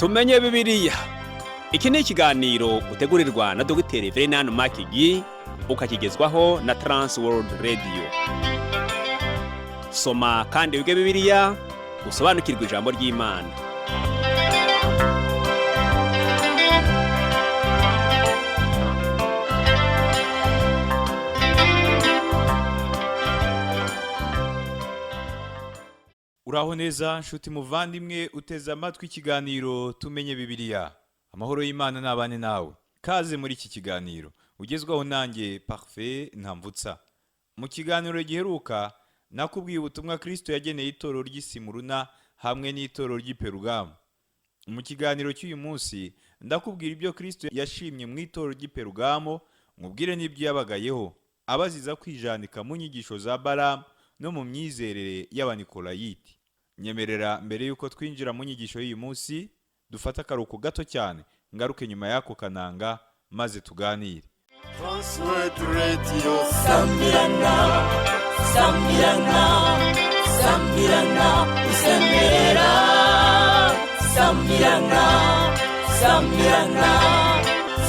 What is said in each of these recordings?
Tumenye Bibiliya. Iki ni ikiganiro utegurirwa na Dogiteri Verenani Makigi, ukakigezwaho na Trans World Radio. Soma kandi wige Bibiliya, usobanukirwe ijambo ry'Imana. Uraho neza nshuti muvandimwe uteze amatwi ikiganiro Tumenye Bibiliya. Amahoro y'Imana n'abane nawe. Kaze muri iki kiganiro ugezwaho nanjye Parfait Ntamvutsa. Mu kiganiro giheruka nakubwiye ubutumwa Kristo yageneye itorero ry'i Simuruna hamwe n'itorero ry'i Perugamu. Mu kiganiro cy'uyu munsi ndakubwira ibyo Kristo yashimye mu itorero ry'i Perugamo, mubwire n'ibyo yabagayeho abaziza kwijanika mu nyigisho za Balamu no mu myizerere y'Abanikolayiti. Nyemerera mbere y'uko twinjira mu nyigisho y'uyu munsi dufate akaruhuko gato cyane, ngaruke nyuma y'ako kananga maze tuganire. Transworld Radio. Sambirana, sambirana, sambirana, usemerera. Sambirana, sambirana,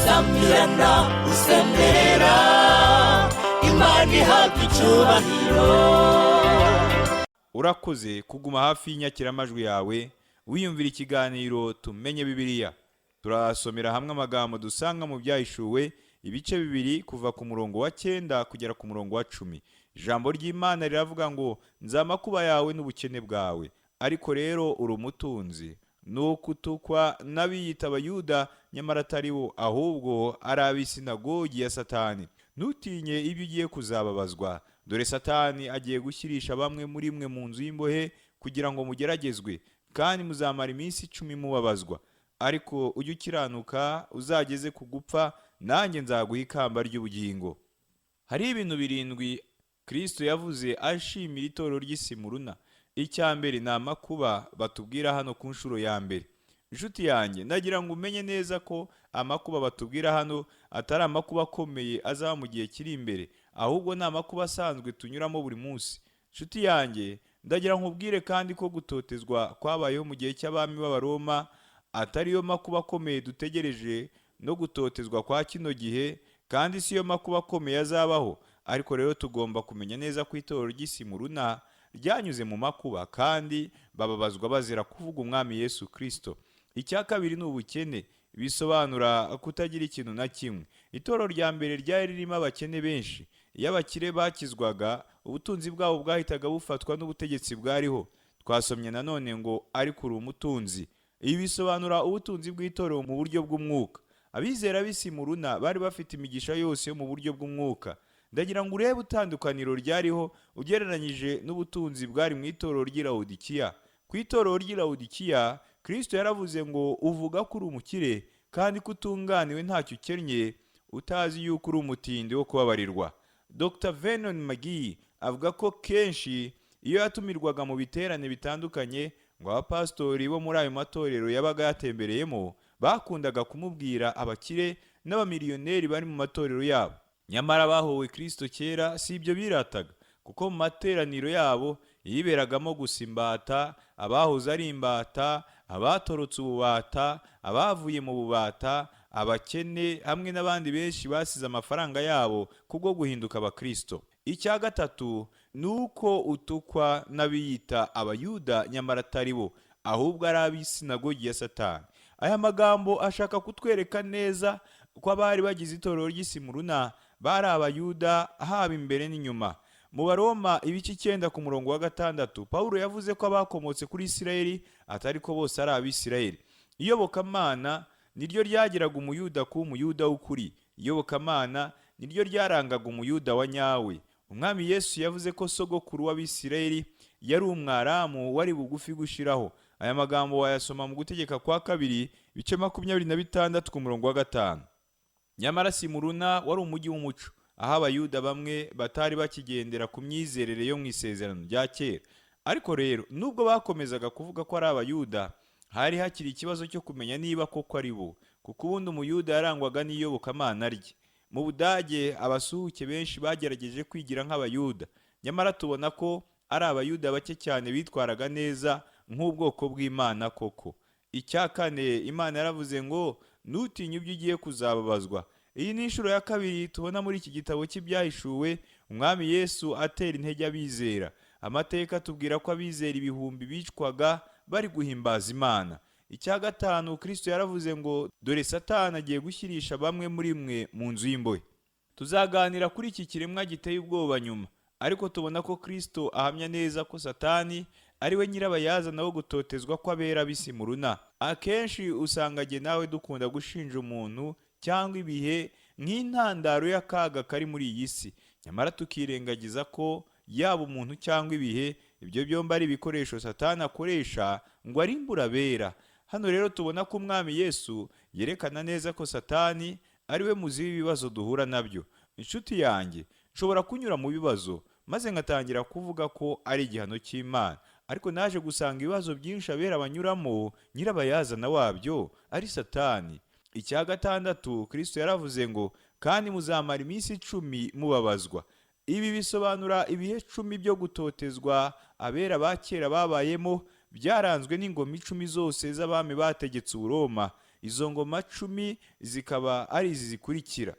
sambirana, usemerera. Imana ihabwa icubahiro. Urakoze kuguma hafi y'inyakiramajwi yawe wiyumvira ikiganiro Tumenye Bibiliya. Turasomera hamwe amagambo dusanga mu Byahishuwe ibice 2, kuva ku murongo wa 9 kugera ku murongo wa 10. Ijambo ry'Imana riravuga ngo: "Nzi amakuba yawe n'ubukene bwawe, ariko rero uri umutunzi. Nuko utukwa n'abiyita Abayuda nyamara atari bo, ahubwo ari ab'isinagogi ya Satani. Ntutinye ibyo ugiye kuzababazwa. Dore Satani agiye gushyirisha bamwe muri mwe mu nzu y'imbohe kugira ngo mugeragezwe, kandi muzamara iminsi 10 mubabazwa. Ariko ujye ukiranuka uzageze ku gupfa, nanjye nzaguha ikamba ry'ubugingo." Hari ibintu 7 Kristo yavuze ashimira itorero ry'i Simuruna. Icya mbere ni amakuba batubwira hano ku nshuro ya mbere. Inshuti yanjye, ndagira ngo umenye neza ko amakuba batubwira hano atari amakuba akomeye azaba mu gihe kiri imbere, ahubwo ni amakuba asanzwe tunyuramo buri munsi. Inshuti yanjye, ndagira nkubwire kandi ko gutotezwa kwabayeho mu gihe cy'abami b'Abaroma atariyo makuba akomeye dutegereje, no gutotezwa kwa kino gihe kandi siyo makuba akomeye azabaho. Ariko rero tugomba kumenya neza ko itorero ry'i Simuruna ryanyuze mu makuba, kandi bababazwa bazira kuvuga Umwami Yesu Kristo. Icya kabiri ni ubukene, bisobanura kutagira ikintu na kimwe. Itorero rya mbere ryari ririmo abakene benshi. Iyo abakire bakizwaga, ubutunzi bwabo bwahitaga bufatwa n'ubutegetsi bwariho. Twasomye nanone ngo: "Ariko uri umutunzi." Ibi bisobanura ubutunzi bw'itorero mu buryo bw'umwuka. Abizera b'i Simuruna bari bafite imigisha yose yo mu buryo bw'umwuka. Ndagira ngo urebe itandukaniro ryariho ugereranyije n'ubutunzi bwari mu itorero ry'i Lawodikiya. Ku itorero ry'i Lawodikiya, Kristo yaravuze ngo: "Uvuga ko uri umukire kandi ko utunganiwe ntacyo ukennye, utazi yuko uri umutindi wo kubabarirwa." Dr Vernon McGee avuga ko kenshi iyo yatumirwaga mu biterane bitandukanye, ngo abapasitori bo muri ayo matorero yabaga yatembereyemo bakundaga kumubwira abakire n'abamiliyoneri bari mu matorero yabo. Nyamara bahowe Kristo kera si ibyo birataga, kuko mu materaniro yabo yiberagamo gusa imbata, abahoze ari imbata, abatorotse ububata, abavuye mu bubata, abakene hamwe n'abandi benshi basize amafaranga yabo kubwo guhinduka Abakristo. Icya gatatu ni uko utukwa n'abiyita Abayuda nyamara atari bo, ahubwo ari ab'isinagogi ya Satani. Aya magambo ashaka kutwereka neza ko abari bagize itorero ry'i Simuruna bari Abayuda haba imbere n'inyuma. Mu Baroma ibice 9 ku murongo wa 6, Pawulo yavuze ko abakomotse kuri Isirayeli atari ko bose ari Abisirayeli. Iyobokamana niryo ryagiraga Umuyuda kuba Umuyuda w'ukuri. Iyobokamana niryo ryarangaga Umuyuda wa nyawe. Umwami Yesu yavuze ko sogokuru w'Abisirayeli yari Umwaramu wari bugufi gushiraho. Aya magambo wayasoma mu Gutegeka kwa Kabiri ibice 26 ku murongo wa 5. Nyamara Simuruna wari umujyi w'umuco, aho Abayuda bamwe batari bakigendera ku myizerere yo mu isezerano rya kera. Ariko rero nubwo bakomezaga kuvuga ko ari Abayuda, hari hakiri ikibazo cyo kumenya niba koko ari bo, kuko ubundi Umuyuda yarangwaga n'iyobokamana rye. Mu Budage abasuhuke benshi bagerageje kwigira nk'Abayuda, nyamara tubona ko ari Abayuda bake cyane bitwaraga neza nk'ubwoko bw'Imana koko. Icya kane, Imana yaravuze ngo ntutinye ibyo ugiye kuzababazwa. Iyi ni inshuro ya kabiri tubona muri iki gitabo cy'Ibyahishuwe Umwami Yesu atera intege abizera. Amateka atubwira ko abizera ibihumbi bicwaga bari guhimbaza Imana. Icya gatanu, Kristo yaravuze ngo dore Satani agiye gushyirisha bamwe muri mwe mu nzu y'imbohe. Tuzaganira kuri iki kiremwa giteye ubwoba nyuma, ariko tubona ko Kristo ahamya neza ko Satani ari we nyirabayazana wo gutotezwa kw'abera b'isi muruna. Akenshi usanga jye nawe dukunda gushinja umuntu cyangwa ibihe nk'intandaro y'akaga kari muri iyi si, nyamara tukirengagiza ko yaba umuntu cyangwa ibihe, ibyo byombi ari ibikoresho Satani akoresha ngo arimbure abera. Hano rero tubona ko Umwami Yesu yerekana neza ko Satani ari we muzi w'ibibazo duhura nabyo. Inshuti yanjye, nshobora kunyura mu bibazo maze ngatangira kuvuga ko ari igihano cy'Imana, ariko naje gusanga ibibazo byinshi abera banyuramo nyirabayazana wabyo ari Satani. Icya gatandatu, Kristo yaravuze ngo kandi muzamara iminsi 10 mubabazwa. Ibi bisobanura ibihe 10 byo gutotezwa abera ba kera babayemo, byaranzwe n'ingoma 10 zose z'abami bategetse Uburoma. Izo ngoma 10 zikaba ari izi zikurikira.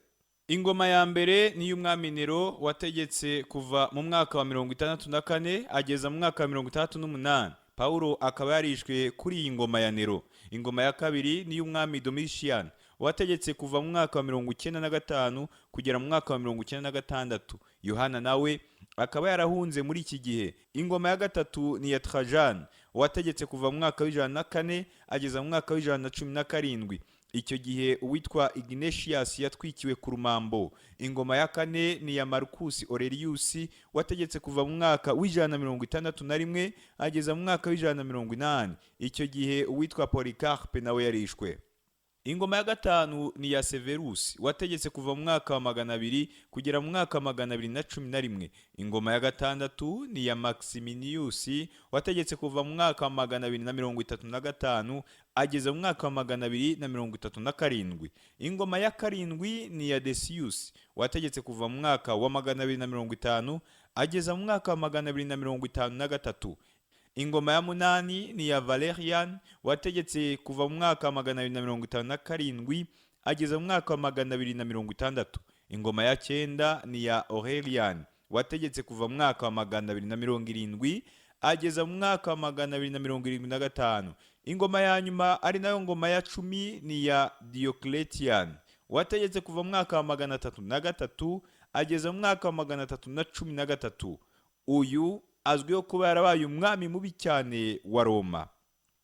Ingoma ya mbere ni iy'umwami Nero wategetse kuva mu mwaka wa 64 ageza mu mwaka wa 68. Pawulo akaba yarishwe kuri iyi ngoma ya Nero. Ingoma ya kabiri ni iy'umwami Domitian wategetse kuva mu mwaka wa 95 kugera mu mwaka wa 96. Yohana nawe akaba yarahunze muri iki gihe. Ingoma ya gatatu ni iya Trajan wategetse kuva mu mwaka wa 104 ageza mu mwaka wa 117. Icyo gihe uwitwa Ignatius yatwikiwe ku rumambo. Ingoma ya kane ni iya Marcus Aurelius wategetse kuva mu mwaka wa 161 ageza mu mwaka wa 180. Icyo gihe uwitwa Polycarpe nawe yarishwe. Ingoma ya gatanu ni iya Severus wategetse kuva mu mwaka wa 200 kugera mu mwaka wa 211. Ingoma ya gatandatu ni iya Maximinius wategetse kuva mu mwaka wa 235 ageza mu mwaka wa 237. Ingoma ya karindwi ni iya Decius wategetse kuva mu mwaka wa 250 ageza mu mwaka wa 253. Ingoma ya munani ni iya Valerian wategetse kuva mu mwaka wa 257 ageza mu mwaka wa 260. Ingoma ya cyenda ni iya Aurelian wategetse kuva mu mwaka wa 270 ageza mu mwaka wa 275. Ingoma ya nyuma ari nayo ngoma ya 10 ni iya Diocletian wategetse kuva mu mwaka wa 303 ageza mu mwaka wa 313. Uyu azwiho kuba yarabaye umwami mubi cyane wa Roma.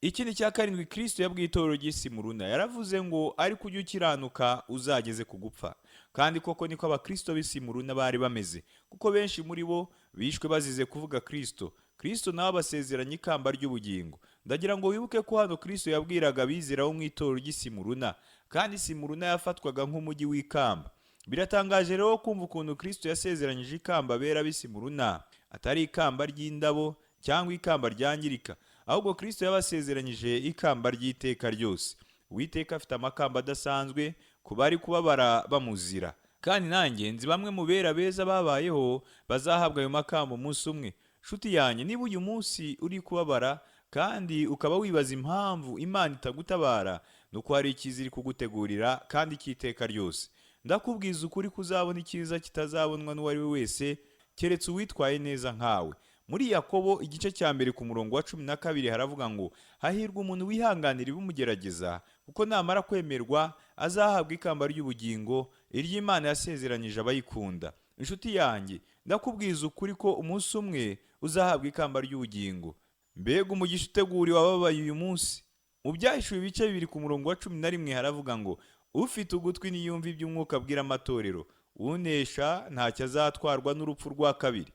Ikindi cya karindwi, Kristo yabwiye itorero ry'isi muruna, yaravuze ngo ariko ujye ukiranuka uzageze ku gupfa. Kandi koko niko abakristo b'isi muruna bari bameze, kuko benshi muri bo bishwe bazize kuvuga Kristo. Kristo nawe abasezeranye ikamba ry'ubugingo. Ndagira ngo wibuke ko hano Kristo yabwiraga abizera bo mu itorero ry'isi muruna, kandi Simuruna yafatwaga nk'umujyi w'ikamba. Biratangaje rero kumva ukuntu Kristo yasezeranyije ikamba abera b'isi muruna, atari ikamba ry'indabo cyangwa ikamba ryangirika, ahubwo Kristo yabasezeranyije ikamba ry'iteka ryose. Uwiteka afite amakamba adasanzwe ku bari kubabara bamuzira. Kandi nanjye nzi bamwe mu bera beza babayeho bazahabwa ayo makamba umunsi umwe. Nshuti yanjye, niba uyu munsi uri kubabara kandi ukaba wibaza impamvu Imana itagutabara, nuko hari icyiza iri kugutegurira kandi cy'iteka ryose. Ndakubwiza ukuri kuzabona icyiza kitazabonwa n'uwo ari we wese keretse uwitwaye neza nkawe. Muri Yakobo igice cya 1 ku murongo wa 12 haravuga ngo hahirwa umuntu wihanganira ibimugerageza, kuko namara kwemerwa azahabwa ikamba ry'ubugingo iry'Imana yasezeranyije abayikunda. Inshuti yanjye, ndakubwiza ukuri ko umunsi umwe uzahabwa ikamba ry'ubugingo. Mbega umugisha uteguriwe ababaye uyu munsi! Mu Byahishuwe ibice 2 ku murongo wa 11 haravuga ngo ufite ugutwi niyumva iby'umwuka abwira amatorero, unesha ntacyo azatwarwa n'urupfu rwa kabiri.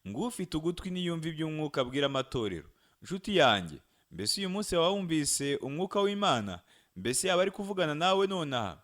Ngo ufite ugutwi niyumva iby'umwuka abwira amatorero. Inshuti yanjye, mbese uyu munsi waba wumvise umwuka w'Imana? Mbese yaba ari kuvugana nawe nonaha?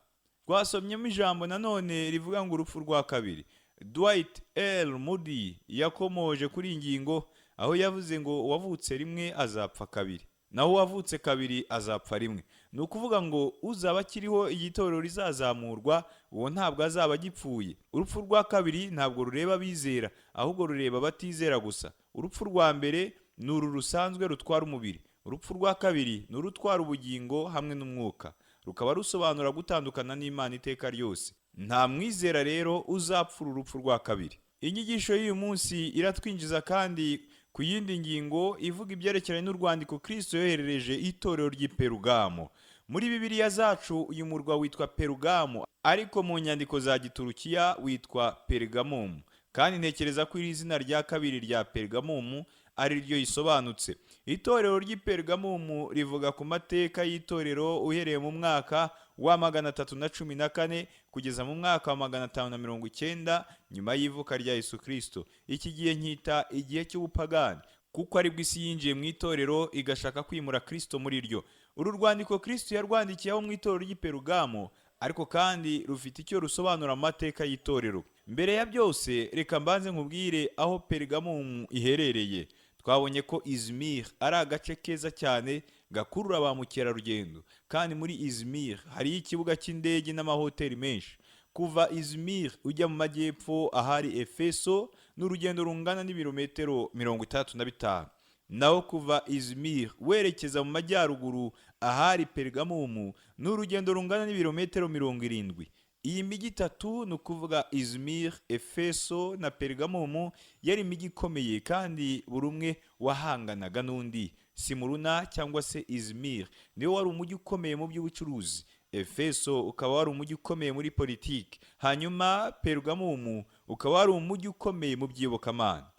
Twasomyemo ijambo nanone rivuga ngo urupfu rwa kabiri. Dwight L. Moody yakomoje kuri iyi ngingo aho yavuze ngo uwavutse rimwe azapfa kabiri, naho uwavutse kabiri azapfa rimwe. Ni ukuvuga ngo uzaba akiriho igitorero rizazamurwa, uwo ntabwo azaba agipfuye. Urupfu rwa kabiri ntabwo rureba abizera, ahubwo rureba abatizera gusa. Urupfu rwa mbere ni uru rusanzwe rutwara umubiri. Urupfu rwa kabiri ni urutwara ubugingo hamwe n'umwuka, rukaba rusobanura gutandukana n'Imana iteka ryose. Nta mwizera rero uzapfura urupfu rwa kabiri. Inyigisho y'uyu munsi iratwinjiza kandi ku yindi ngingo ivuga ibyerekeranye n'urwandiko Kristo yoherereje itorero ry'i Perugamo. Muri Bibiliya zacu uyu murwa witwa Perugamo, ariko mu nyandiko za Giturukiya witwa Pergamumu, kandi ntekereza ko iri zina rya kabiri rya Pergamumu ari ryo risobanutse. Itorero ry'i Pergamumu rivuga ku mateka y'itorero uhereye mu mwaka wa 314 kugeza mu mwaka wa 590 nyuma y'ivuka rya Yesu Kristo. Iki gihe nkita igihe cy'ubupagani, kuko aribwo isi yinjiye mu itorero igashaka kwimura Kristo muri ryo. Uru rwandiko Kristo yarwandikiye abo mu itorero ry'i Perugamo, ariko kandi rufite icyo rusobanura mu mateka y'itorero. Mbere ya byose, reka mbanze nkubwire aho Pergamumu iherereye. Twabonye ko Izmir ari agace keza cyane gakurura ba mukerarugendo, kandi muri Izmir hariyo ikibuga cy'indege n'amahoteli menshi. Kuva Izmir ujya mu majyepfo ahari Efeso ni urugendo rungana n'ibirometero 65. Naho kuva Izmir werekeza mu majyaruguru ahari Pergamumu ni urugendo rungana n'ibirometero 70. Iyi mijyi itatu, ni ukuvuga Izmir, Efeso na Pergamumu, yari imijyi ikomeye kandi buri umwe wahanganaga n'undi. Simuruna cyangwa se Izmir niwo wari umujyi ukomeye mu by'ubucuruzi, Efeso ukaba wari umujyi ukomeye muri politiki, hanyuma Pergamumu ukaba wari umujyi ukomeye mu by'iyobokamana.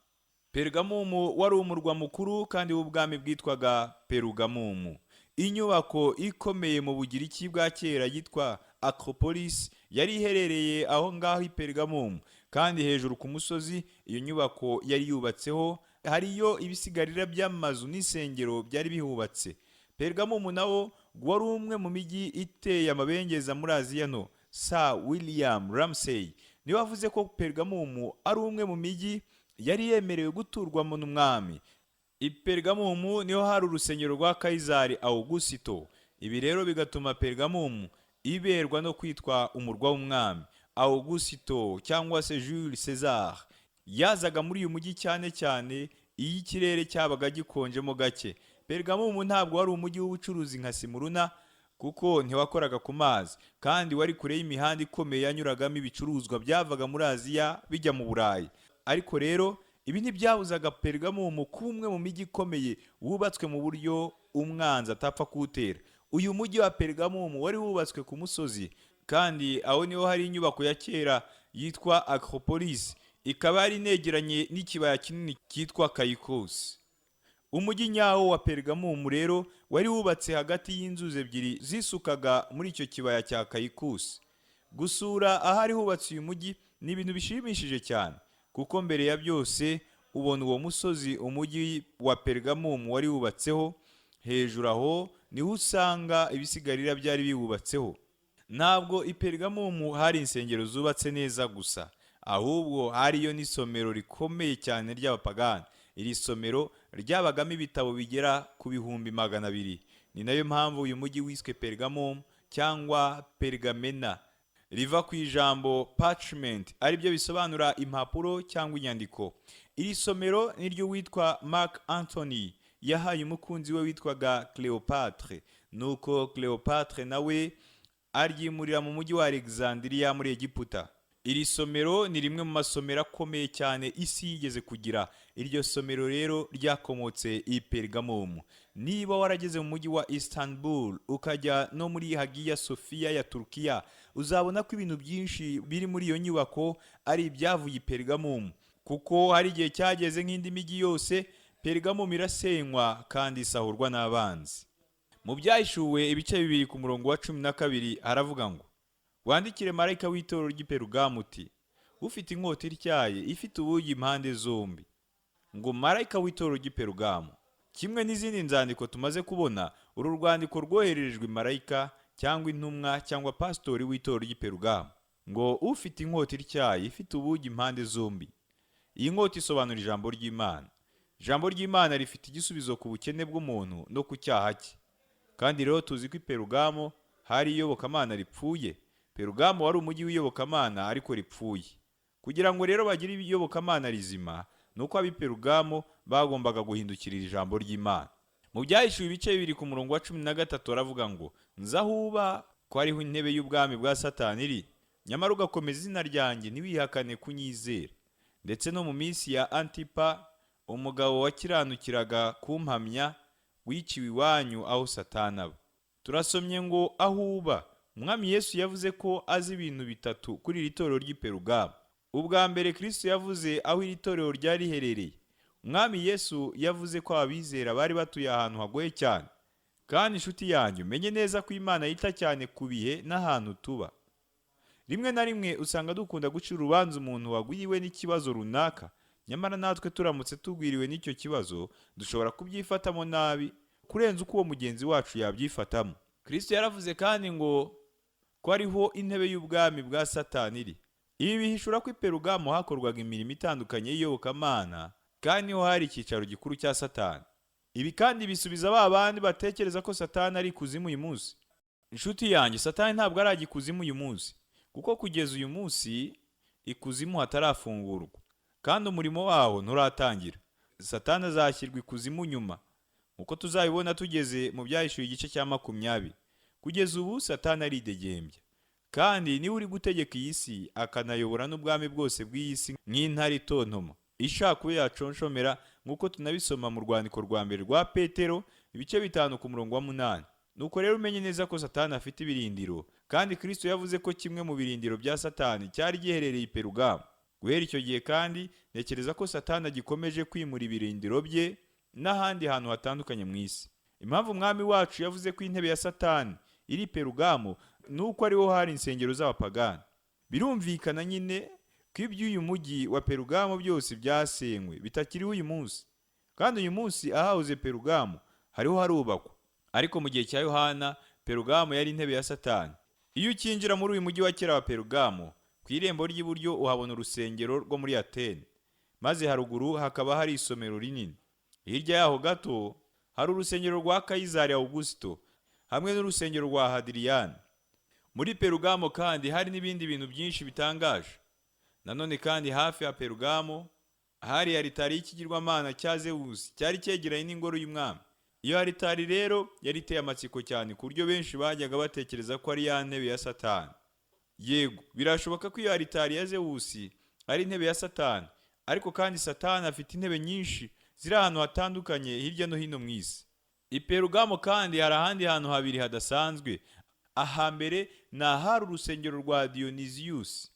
Pergamumu wari umurwa mukuru kandi w'ubwami bwitwaga Perugamumu. Inyubako ikomeye mu Bugiriki bwa kera yitwa Acropolis yari iherereye aho ngaho i Pergamumu, kandi hejuru ku musozi iyo nyubako yari yubatseho hariyo ibisigarira by'amazu n'insengero byari bihubatse. Pergamumu nawo wari umwe mu mijyi iteye amabengeza muri Aziya Nto. Sir William Ramsay niwe wavuze ko Pergamumu ari umwe mu mijyi yari yemerewe guturwamo n'umwami. I Pergamumu niho hari urusengero rwa Kayizari Augusito. Ibi rero bigatuma Pergamumu iberwa no kwitwa umurwa w'umwami. Augusito cyangwa se Jules César yazaga muri uyu mujyi cyane cyane iyo ikirere cyabaga gikonjemo gake. Pergamumu ntabwo wari umujyi w'ubucuruzi nka Simuruna, kuko ntiwakoraga ku mazi, kandi wari kure y'imihanda ikomeye yanyuragamo ibicuruzwa byavaga muri Aziya bijya mu Burayi. Ariko rero ibi ntibyabuzaga Pergamumu kuba umwe mu mijyi ikomeye wubatswe mu buryo umwanzi atapfa kuwutera. Uyu mujyi wa Pergamumu wari wubatswe ku musozi, kandi aho niho hari inyubako ya kera yitwa Acropolis, ikaba yari inegeranye n'ikibaya kinini cyitwa Kayikosi. Umujyi nyawo wa Pergamumu rero wari wubatse hagati y'inzuzi ebyiri zisukaga muri icyo kibaya cya Kayikusi. Gusura ahari hubatse uyu mujyi ni ibintu bishimishije cyane, kuko mbere ya byose ubona uwo musozi umujyi wa Pergamumu wari wubatseho. Hejuru aho niho usanga ibisigarira byari biwubatseho. Ntabwo i Pergamumu hari insengero zubatse neza gusa, ahubwo hariyo n'isomero rikomeye cyane ry'abapagani. Iri somero ryabagamo ibitabo bigera ku 200,000. Ni nayo mpamvu uyu mujyi wiswe Pergamumu cyangwa Pergamena, riva ku ijambo parchment, aribyo bisobanura impapuro cyangwa inyandiko. Iri somero niryo witwa Mark Antony yahaye umukunzi we witwaga Cleopatre, nuko Cleopatre nawe aryimurira mu mujyi wa Alexandria muri Egiputa. Iri somero ni rimwe mu masomero akomeye cyane isi yigeze kugira. Iryo somero rero ryakomotse i Pergamumu. Niba warageze mu mujyi wa Istanbul ukajya no muri Hagia Sophia ya Turkiya, uzabona ko ibintu byinshi biri muri iyo nyubako ari ibyavuye i Pergamumu, kuko hari igihe cyageze nk'indi mijyi yose Pergamumu irasenywa kandi isahurwa n'abanzi. Mu Byahishuwe ibice 2 ku murongo wa 12 haravuga ngo: wandikire marayika w'itorero ry'i Perugamu uti: ufite inkota ityaye ifite ubugi impande zombi. Ngo marayika w'itorero ry'i Perugamu. Kimwe n'izindi nzandiko tumaze kubona, uru rwandiko rwohererejwe marayika cyangwa intumwa cyangwa pasitori w'itorero ry'i Perugamu. Ngo ufite inkota ityaye ifite ubugi impande zombi. Iyi nkota isobanura ijambo ry'Imana. Ijambo ry'Imana rifite igisubizo ku bukene bw'umuntu no ku cyaha cye. Kandi rero tuzi ko i Perugamo hari iyobokamana ripfuye. Perugamo wari umujyi w'iyobokamana ariko ripfuye. Kugira ngo rero bagire iyobokamana rizima, nuko ab'i Perugamo bagombaga guhindukirira ijambo ry'Imana. Mu Byahishuwe ibice 2 ku murongo wa 13 baravuga ngo: "Nzi aho uba, ko ariho intebe y'ubwami bwa Satani iri, nyamara ugakomeza izina ryanjye, ntiwihakane kunyizera, ndetse no mu minsi ya Antipa, umugabo wakiranukiraga kumpamya, wiciwe iwanyu aho Satani aba." Turasomye ngo aho uba. Umwami Yesu yavuze ko azi ibintu bitatu kuri iri torero ry'i Perugamo. Ubwa mbere, Kristo yavuze aho iri torero ryari riherereye. Umwami Yesu yavuze ko abizera bari batuye ahantu hagoye cyane. Kandi inshuti yanjye, umenye neza ko Imana yita cyane ku bihe n'ahantu tuba. Rimwe na rimwe usanga dukunda gucira urubanza umuntu wagwiriwe n'ikibazo runaka, nyamara natwe turamutse tugwiriwe n'icyo kibazo dushobora kubyifatamo nabi kurenza uko uwo mugenzi wacu yabyifatamo. Kristo yaravuze kandi ngo ko ariho intebe y'ubwami bwa Satani iri. Ibi bihishura ko i Perugamo hakorwaga imirimo itandukanye y'iyobokamana, kandi niho hari icyicaro gikuru cya Satani. Ibi kandi bisubiza ba bandi batekereza ko Satani ari ikuzimu uyu munsi. Inshuti yanjye, Satani ntabwo arajya ikuzimu uyu munsi, kuko kugeza uyu munsi ikuzimu hatarafungurwa kandi umurimo waho nturatangira. Satani azashyirwa ikuzimu nyuma, nkuko tuzabibona tugeze mu Byahishuwe igice cya 20. Kugeza ubu Satani aridegembya, kandi niwe uri gutegeka iyi si, akanayobora n'ubwami bwose bw'iyi si nk'intare itontoma ishaka uwo yaconshomera, nk'uko tunabisoma mu rwandiko rwa mbere rwa Petero ibice 5 ku murongo wa 8. Nuko rero umenye neza ko Satani afite ibirindiro, kandi Kristo yavuze ko kimwe mu birindiro bya Satani cyari giherereye i Perugamo. Guhera icyo gihe kandi, ntekereza ko Satani agikomeje kwimura ibirindiro bye n'ahandi hantu hatandukanye mu isi. Impamvu Umwami wacu yavuze ko intebe ya Satani iri i Perugamo ni uko ariho hari insengero z'abapagani. Birumvikana nyine ko iby'uyu mujyi wa Perugamo byose byasenywe, bitakiriho uyu munsi. Kandi uyu munsi ahahoze Perugamo hariho harubakwa, ariko mu gihe cya Yohana Perugamo yari intebe ya Satani. Iyo ukinjira muri uyu mujyi wa kera wa Perugamo, ku irembo ry'iburyo uhabona urusengero rwo muri Atene, maze haruguru hakaba hari isomero rinini. Hirya yaho gato hari urusengero rwa Kayizari Augusito hamwe n'urusengero rwa Hadiriyani. Muri Perugamo kandi hari n'ibindi bintu byinshi bitangaje. Nanone kandi hafi ya Perugamo hari aritari y'ikigirwamana cya Zewusi cyari cyegeranye n'ingoro y'umwami. Iyo aritari rero yari iteye amatsiko cyane, ku buryo benshi bajyaga batekereza ko ari ya ntebe ya Satani. Yego, birashoboka ko iyo aritari ya Zewusi ari intebe ya Satani, ariko kandi Satani afite intebe nyinshi ziri ahantu hatandukanye hirya no hino mu isi. I Perugamo kandi hari ahandi hantu habiri hadasanzwe. Ahambere ni ahari urusengero rwa Diyoniziyusi.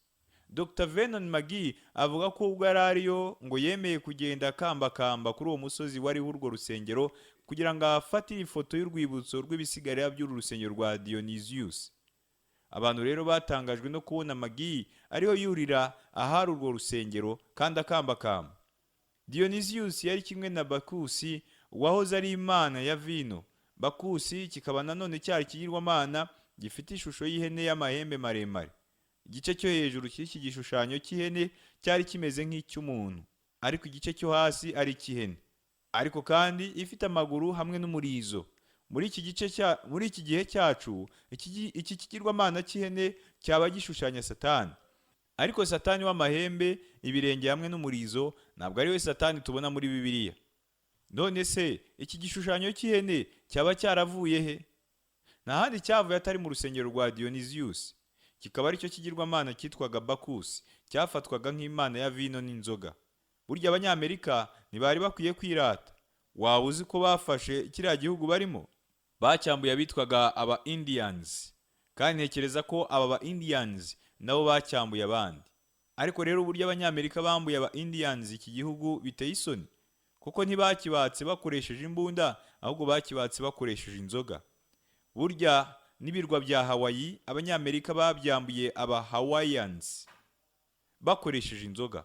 Dr Vernon McGee avuga ko ubwo yari ariyo ngo yemeye kugenda akambakamba kuri uwo musozi wariho urwo rusengero kugira ngo ahafatire ifoto y'urwibutso rw'ibisigarira by'uru rusengero rwa Diyoniziyusi. Abantu rero batangajwe no kubona McGee ariho yurira ahari urwo rusengero kandi akambakamba. Diyoniziyusi yari kimwe na Bakusi, wahoze ari imana ya vino. Bakusi kikaba nanone cyari ikigirwamana gifite ishusho y'ihene y'amahembe maremare. Igice cyo hejuru cy'iki gishushanyo cy'ihene cyari kimeze nk'icy'umuntu, ariko igice cyo hasi ari icy'ihene, ariko kandi ifite amaguru hamwe n'umurizo. Muri iki gihe cyacu, iki kigirwamana cy'ihene cyaba gishushanya Satani. Ariko Satani w'amahembe, ibirenge hamwe n'umurizo ntabwo ari we Satani tubona muri Bibiliya. None se iki gishushanyo cy'ihene cyaba cyaravuye he? Nta handi cyavuye atari mu rusengero rwa Diyoniziyusi, kikaba aricyo kigirwamana cyitwaga Bakusi, cyafatwaga nk'imana ya vino n'inzoga. Burya Abanyamerika ntibari bakwiye kwirata. Waba uzi ko bafashe kiriya gihugu barimo? Bacyambuye abitwaga aba Indians, kandi ntekereza ko aba ba Indians nabo bacyambuye abandi. Ariko rero uburyo Abanyamerika bambuye aba Indians iki gihugu biteye isoni, kuko ntibakibatse bakoresheje imbunda, ahubwo bakibatse bakoresheje inzoga. Burya n'ibirwa bya Hawaii Abanyamerika babyambuye aba Hawaiians bakoresheje inzoga.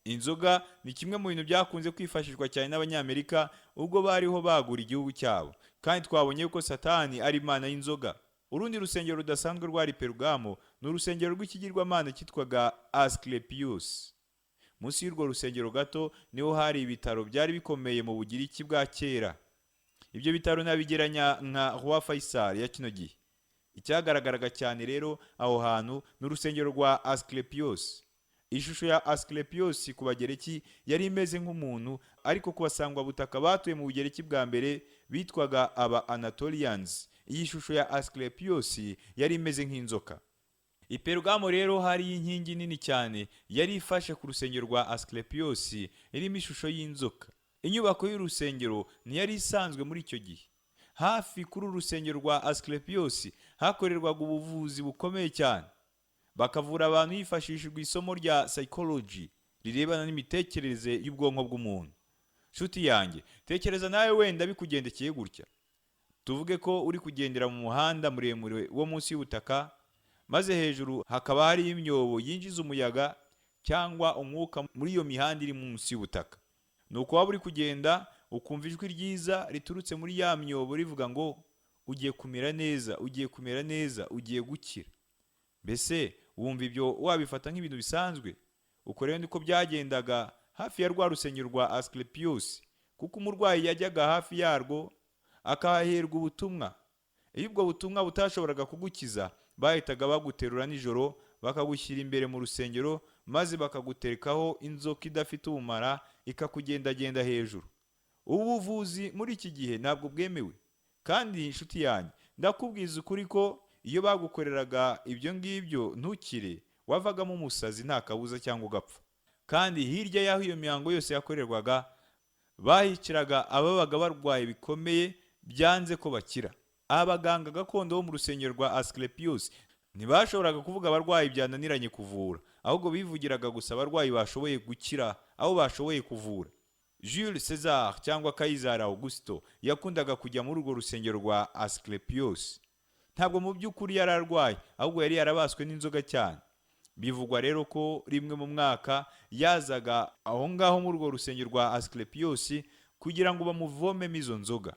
Inzoga ni kimwe mu bintu byakunze kwifashishwa cyane n'Abanyamerika ubwo bariho bagura igihugu cyabo, kandi twabonye ko Satani ari imana y'inzoga. Urundi rusengero rudasanzwe rwari Perugamo ni urusengero rw'ikigirwamana cyitwaga Asclepius. Munsi y'urwo rusengero gato niho hari ibitaro byari bikomeye mu Bugiriki bwa kera. Ibyo bitaro nabigeranya nka Roi Faisal ya kino gihe. Icyagaragaraga cyane rero aho hantu ni urusengero rwa Asclepius. Ishusho ya Asclepius ku Bagereki yari imeze nk'umuntu, ariko ku basangwabutaka batuye mu Bugereki bwa mbere bitwaga aba Anatolians, iyi shusho ya Asclepius yari imeze nk'inzoka. I Perugamo rero hari inkingi nini cyane yari ifashe ku rusengero rwa Asclepius, irimo ishusho y'inzoka. Inyubako y'urusengero ntiyari isanzwe muri icyo gihe. Hafi kuri uru rusengero rwa Asclepius hakorerwaga ubuvuzi bukomeye cyane, bakavura abantu hifashishijwe isomo rya psychology rirebana n'imitekerereze y'ubwonko bw'umuntu. Nshuti yanjye, tekereza nawe wenda bikugendekeye gutya. Tuvuge ko uri kugendera mu muhanda muremure wo munsi y'ubutaka, maze hejuru hakaba hari imyobo yinjiza umuyaga cyangwa umwuka muri iyo mihanda iri munsi y'ubutaka. Nuko waba uri kugenda, ukumva ijwi ryiza riturutse muri ya myobo rivuga ngo: "Ugiye kumera neza, ugiye kumera neza, ugiye gukira." Mbese wumva ibyo wabifata nk'ibintu bisanzwe? Uko rero niko byagendaga hafi ya rwa rusengero rwa Asclepius, kuko umurwayi yajyaga hafi yarwo akahaherwa ubutumwa. Iyo ubwo butumwa butashoboraga kugukiza, bahitaga baguterura nijoro, bakagushyira imbere mu rusengero, maze bakaguterekaho inzoka idafite ubumara, ikakugendagenda hejuru. Ubu buvuzi muri iki gihe ntabwo bwemewe. Kandi inshuti yanjye, ndakubwiza ukuri ko iyo bagukoreraga ibyo ngibyo ntukire, wavagamo umusazi nta kabuza, cyangwa ugapfa. Kandi hirya y'aho iyo mihango yose yakorerwaga, bahiciraga ababaga barwaye bikomeye byanze ko bakira. Abaganga gakondo bo mu rusengero rwa Asclepius ntibashoboraga kuvuga abarwayi byananiranye kuvura, ahubwo bivugiraga gusa abarwayi bashoboye gukira, abo bashoboye kuvura. Jules César cyangwa Kayizari Augusto yakundaga kujya muri urwo rusengero rwa Asclepius. Ntabwo mu by'ukuri yari arwaye, ahubwo yari yarabaswe n'inzoga cyane. Bivugwa rero ko rimwe mu mwaka yazaga aho ngaho muri urwo rusengero rwa Asclepius kugira ngo bamuvomemo izo nzoga.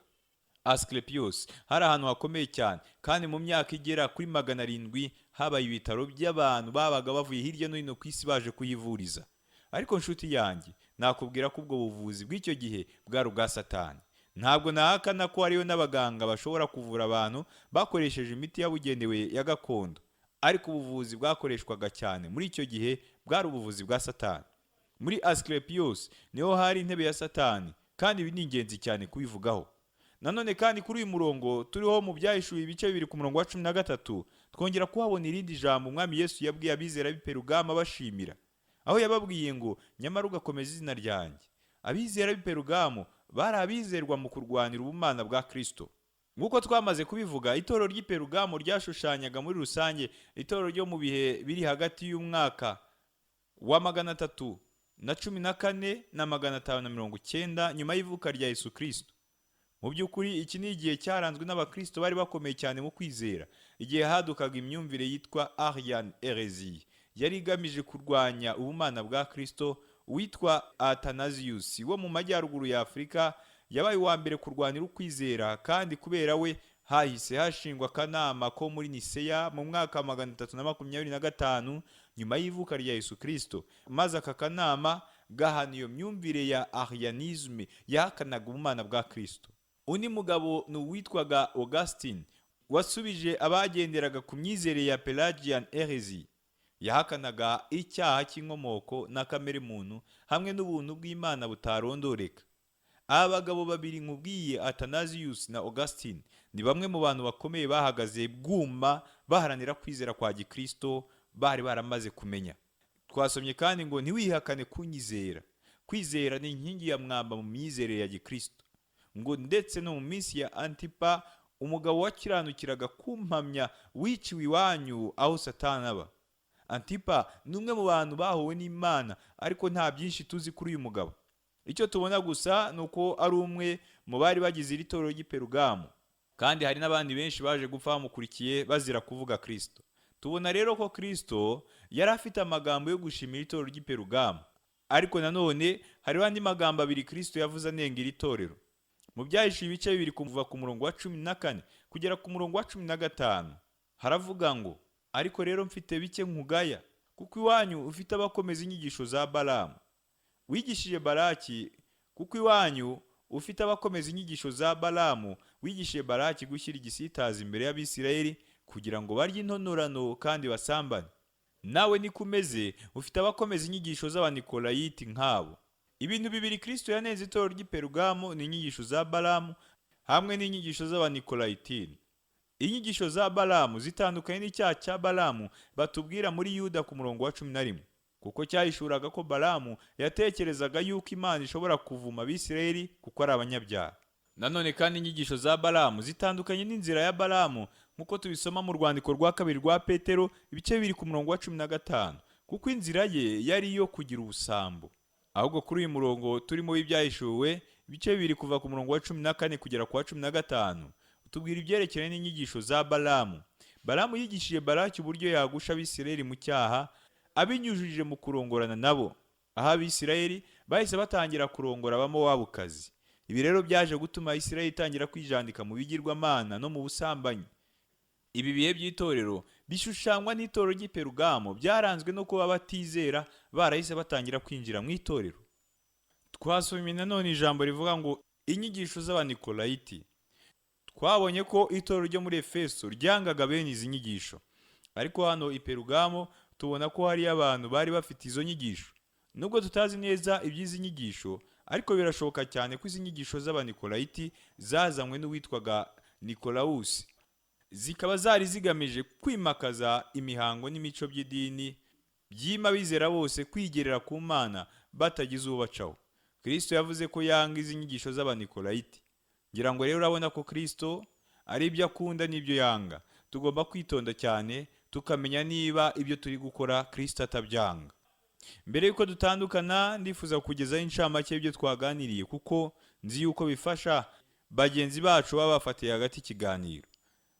Asclepius hari ahantu hakomeye cyane, kandi mu myaka igera kuri 700 habaye ibitaro by'abantu babaga bavuye hirya no hino ku isi baje kuhivuriza. Ariko nshuti yanjye, nakubwira ko ubwo buvuzi bw'icyo gihe bwari ubwa Satani. Ntabwo nahakana ko hariyo n'abaganga bashobora kuvura abantu bakoresheje imiti yabugenewe ya gakondo, ariko ubuvuzi bwakoreshwaga cyane muri icyo gihe bwari ubuvuzi bwa Satani. Muri Asclepius niho hari intebe ya Satani, kandi ibi ni ingenzi cyane kubivugaho. Nanone kandi kuri uyu murongo turiho mu Byahishuwe ibice 2 ku murongo wa 13, twongera kuhabona irindi jambo Umwami Yesu yabwiye abizera b'i Perugamo bashimira, aho yababwiye ngo: "Nyamara ugakomeza izina ryanjye." Abizera b'i Perugamo bari abizerwa mu kurwanira ubumana bwa Kristo. Nk'uko twamaze kubivuga, itorero ry'i Perugamo ryashushanyaga muri rusange itorero ryo mu bihe biri hagati y'umwaka wa 314 na 590 nyuma y'ivuka rya Yesu Kristo. Mu by'ukuri iki ni igihe cyaranzwe n'abakristo bari bakomeye cyane mu kwizera, igihe hadukaga imyumvire yitwa Arian heresy yari igamije kurwanya ubumana bwa Kristo. Uwitwa Athanasius wo mu majyaruguru ya Afurika yabaye uwa mbere kurwanira ukwizera, kandi kubera we hahise hashingwa akanama ko muri Niseya mu mwaka wa 325 nyuma y'ivuka rya Yesu Kristo, maze aka kanama gahana iyo myumvire ya Arianisme yahakanaga ubumana bwa Kristo. Undi mugabo ni uwitwaga Augustine, wasubije abagenderaga ku myizerere ya Pelagian heresy yahakanaga icyaha cy'inkomoko na kamere muntu hamwe n'ubuntu bw'Imana butarondoreka. Aba bagabo babiri nkubwiye, Athanasius na Augustine, ni bamwe mu bantu bakomeye bahagaze bwuma baharanira kwizera kwa gikristo bari baramaze kumenya. Twasomye kandi ngo: "Ntiwihakane kunyizera." Kwizera ni inkingi ya mwamba mu myizerere ya gikristo. Ngo: "Ndetse no mu minsi ya Antipa, umugabo wakiranukiraga kumpamya, wiciwe iwanyu aho Satani aba." Antipa ni umwe mu bantu bahowe n'Imana, ariko nta byinshi tuzi kuri uyu mugabo. Icyo tubona gusa ni uko ari umwe mu bari bagize iri torero ry'i Perugamo, kandi hari n'abandi benshi baje gupfa bamukurikiye bazira kuvuga Kristo. Tubona rero ko Kristo yari afite amagambo yo gushimira itorero ry'i Perugamo, ariko nanone hariho andi magambo abiri Kristo yavuze anenga iri torero. Mu Byahishuwe ibice 2 kuva ku murongo wa 14 kugera ku murongo wa 15 haravuga ngo: "Ariko rero mfite bike nkugaya, kuko iwanyu ufite abakomeza inyigisho za Balamu wigishije Baraki, kuko iwanyu ufite abakomeza inyigisho za Balamu wigishije Baraki gushyira igisitaza imbere y'Abisirayeli kugira ngo barye intonorano kandi basambane." Nawe niko umeze, ufite abakomeza inyigisho z'Abanikolayiti nk'abo. Ibintu bibiri Kristo yanenze itorero ry'i Perugamo ni inyigisho za Balamu hamwe n'inyigisho z'Abanikolayitini. Inyigisho za Balamu zitandukanye n'icyaha cya Balamu batubwira muri Yuda ku murongo wa 11, kuko cyahishuraga ko Balamu yatekerezaga yuko Imana ishobora kuvuma Abisirayeli kuko ari abanyabyaha. Nanone kandi inyigisho za Balamu zitandukanye n'inzira ya Balamu nk'uko tubisoma mu rwandiko rwa kabiri rwa Petero ibice 2 ku murongo wa 15, kuko inzira ye yari iyo kugira ubusambo. Ahubwo kuri uyu murongo turimo w'Ibyahishuwe ibice 2 kuva ku murongo wa 14 kugera ku wa 15, tubwira ibyerekeranye n'inyigisho za Balamu. Balamu yigishije Balaki uburyo yagusha Abisirayeli mu cyaha abinyujije mu kurongorana nabo, aho Abisirayeli bahise batangira kurongora Abamowabukazi. Ibi rero byaje gutuma Isirayeli itangira kwijandika mu bigirwamana no mu busambanyi. Ibi bihe by'itorero bishushanywa n'itorero ry'i Perugamo byaranzwe no kuba batizera barahise batangira kwinjira mu itorero. Twasomye nanone ijambo rivuga ngo inyigisho z'Abanikolayiti. Twabonye ko itorero ryo muri Efeso ryangaga bene izi nyigisho, ariko hano i Perugamo tubona ko hariyo abantu bari bafite izo nyigisho. Nubwo tutazi neza iby'izi nyigisho, ariko birashoboka cyane ko izi nyigisho z'Abanikolayiti zazanywe n'uwitwaga Nikolawusi, zikaba zari zigamije kwimakaza imihango n'imico by'idini byima abizera bose kwigerera ku Mana batagize ubacaho. Kristo yavuze ko yanga izi nyigisho z'Abanikolayiti. Ngira ngo rero urabona ko Kristo ari ibyo akunda n'ibyo yanga. Tugomba kwitonda cyane tukamenya niba ibyo turi gukora Kristo atabyanga. Mbere yuko dutandukana, ndifuza kukugezaho incamake y'ibyo twaganiriye, kuko nzi yuko bifasha bagenzi bacu baba bafatiye hagati ikiganiro.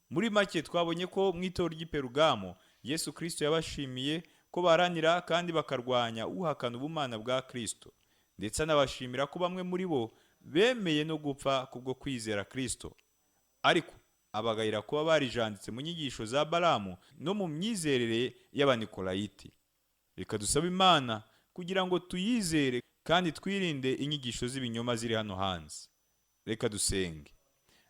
Muri make twabonye ko mu itorero ry'i Perugamo Yesu Kristo yabashimiye ko baharanira kandi bakarwanya uhakana ubumana bwa Kristo, ndetse anabashimira ko bamwe muri bo bemeye no gupfa kubwo kwizera Kristo, ariko abagayira kuba barijanditse mu nyigisho za Balamu no mu myizerere y'Abanikolayiti. Reka dusabe Imana kugira ngo tuyizere kandi twirinde inyigisho z'ibinyoma ziri hano hanze. Reka dusenge.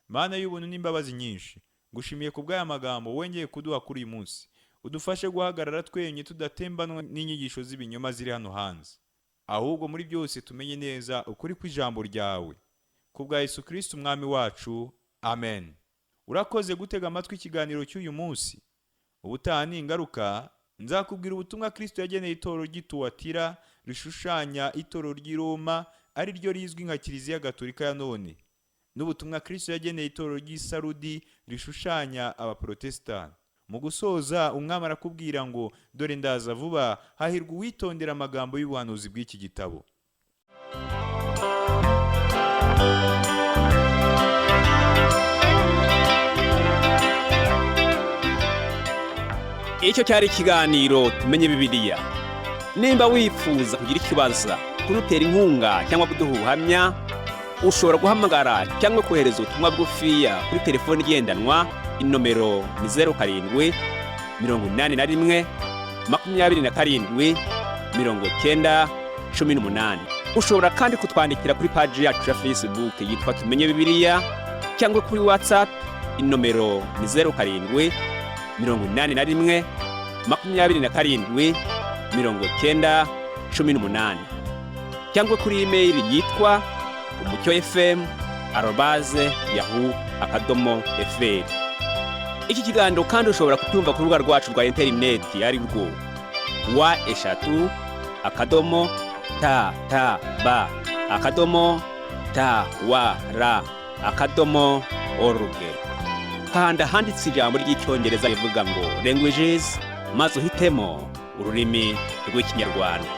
Mana y'ubuntu n'imbabazi nyinshi, ngushimiye ku bw'aya magambo wongeye kuduha kuri uyu munsi. Udufashe guhagarara twenye tudatembanwa n'inyigisho z'ibinyoma ziri hano hanze, ahubwo muri byose tumenye neza ukuri kw'ijambo ryawe. Ku bwa Yesu Kristo umwami wacu, amen. Urakoze gutega amatwi ikiganiro cy'uyu munsi. Ubutaha ni ingaruka nzakubwira ubutumwa Kristo yageneye itorero ry'i Tuwatira rishushanya itorero ry'i Roma, ari ryo rizwi nka Kiliziya Gatolika ya none, n'ubutumwa Kristo yageneye itorero ry'i Sarudi rishushanya Abaprotesitanti. Mu gusoza, umwami arakubwira ngo dore ndaza vuba, hahirwa uwitondera amagambo y'ubuhanuzi bw'iki gitabo. Icyo cyari ikiganiro Tumenye Bibiliya. Nimba wifuza kugira ikibazo, kudutera inkunga cyangwa kuduha ubuhamya, ushobora guhamagara cyangwa kohereza ubutumwa bugufiya kuri telefoni igendanwa. Inomero ni 07 81 27 90 18. Ushobora kandi kutwandikira kuri paji yacu ya Facebook yitwa Tumenye Bibiliya, cyangwa kuri WhatsApp. Inomero ni 07 81 27 90 18, cyangwa kuri imeyili yitwa umucyo fm @yahoo.fr. Iki kiganiro kandi ushobora kucyumva ku rubuga rwacu rwa interineti, ari rwo www.ttb.twr.org. Kanda handitse ijambo ry'Icyongereza rivuga ngo languages, maze uhitemo ururimi rw'Ikinyarwanda.